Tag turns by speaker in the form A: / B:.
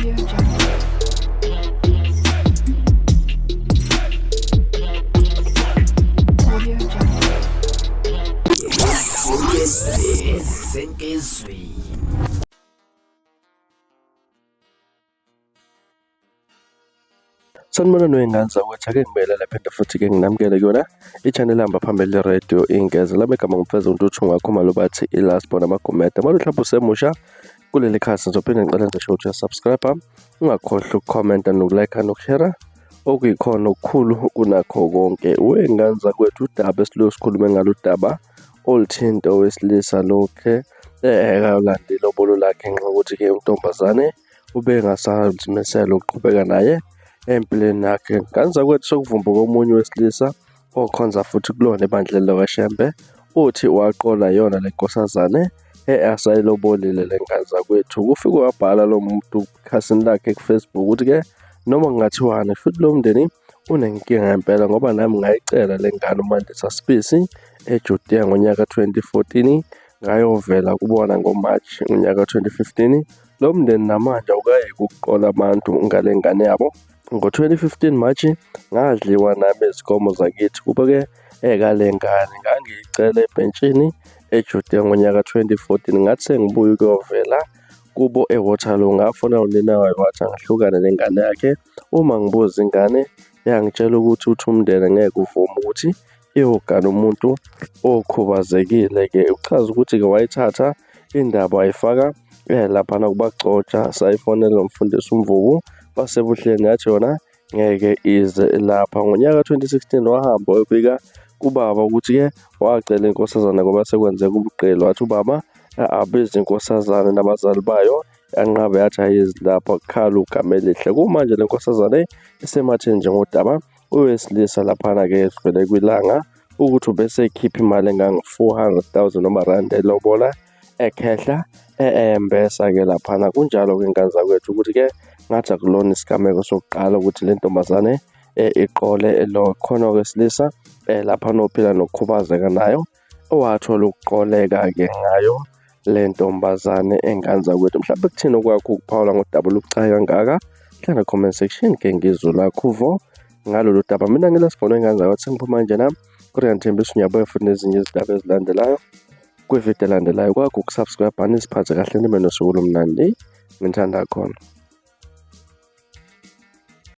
A: Audio Jungle. Audio Jungle.
B: Sanibonani wey'ngane zakwethu, ake ngibuyele phinde futhi-ke nginamukele kuyona i-channel ehamba phambili le-radio Ingeze. Lami igama nguMfezi uNtuthu ngakhumalo bathi i-last born amaGumede. Uma mhlawumbe usemusha kuleli khasi ngizophinde ngicela ngisho ukuthi uyasubscribe, ungakhohlwa ukukhomenta nokulike nokushera okuyikhona okukhulu kunakho konke. Wey'ngane zakwethu udaba esiloku sikhulume ngalo udaba oluthinta owesilisa lokhe ekayolandela ilobolo lakhe ngenxa yokuthi-ke untombazane ubengasazimisele ukuqhubeka naye empilweni yakhe. Ngane zakwethu sokuvumbuka omunye wesilisa okhonza futhi kulona ebandleni lakwaShembe uthi waqola yona le nkosazane asayilobolile le ngane zakwethu. Kufike wabhala lo muntu ekhasini lakhe ku-Facebook ukuthi-ke noma kungathiwani futhi lo mndeni unenkinga ngempela ngoba nami ngayicela le ngane uMandisa Sibisi eJudea ngonyaka 2014 ngayovela kubona ngoMarch ngonyaka 2015. Lo mndeni namanje awukayeki ukuqola abantu ngale ngane yabo. Ngo-2015 March ngadliwa nami izinkomo zakithi kube-ke ekale ngane ngangiyicela ebhentshini eJudea ngonyaka 2014 ngathi sengibuya ukuyovela kubo eWaterloo ngafona unina wayo wathi angihlukane nengane yakhe. Uma ngibuza ingane yangitshela ukuthi uthi umndeni ngeke uvume ukuthi iyogana umuntu okhubazekile-ke. Uchaza ukuthi-ke wayithatha indaba wayifaka laphana kubagcotsha sayifonela umfundisi uMvubu waseBuhleni yathi yona ngeke ize lapha. Ngonyaka 2016 wahamba wayobika kubaba ukuthi-ke wacela inkosazana ngoba sekwenzeka ubuqili wathi ubaba abize inkosazane nabazali bayo yanqaba yathi ayizi lapha kukhala ugama elihle. Kumanje le nkosazane isematheni njengodaba owesilisa laphana-ke sivele kwilanga ukuthi ubesekhipha imali engango-400,000 noma rand elobola ekhehla embesa-ke laphana. Kunjalo-ke ngane zakwethu ukuthi-ke ngathi akulona isigameko sokuqala ukuthi le ntombazane iqole lo khona owesilisa laphana ophila nokukhubazeka nayo owathola ukuqoleka-ke ngayo le ntombazane engane zakwethu. Mhlawumbe kuthini okwakho ukuphawula ngodaba olubucayi kangaka? Hlala comment section ke ngizwe lakho uvo ngalolu daba. Mina ngilasibhono ingane zakwethu sengiphuma njena kodwa ngithembisa ngiyabuya futhi nezinye izindaba ezilandelayo kwividiyo elandelayo. Kwakho ukusubscribe, nisiphathe kahle nibe nosuku olumnandi. Ngithanda khona.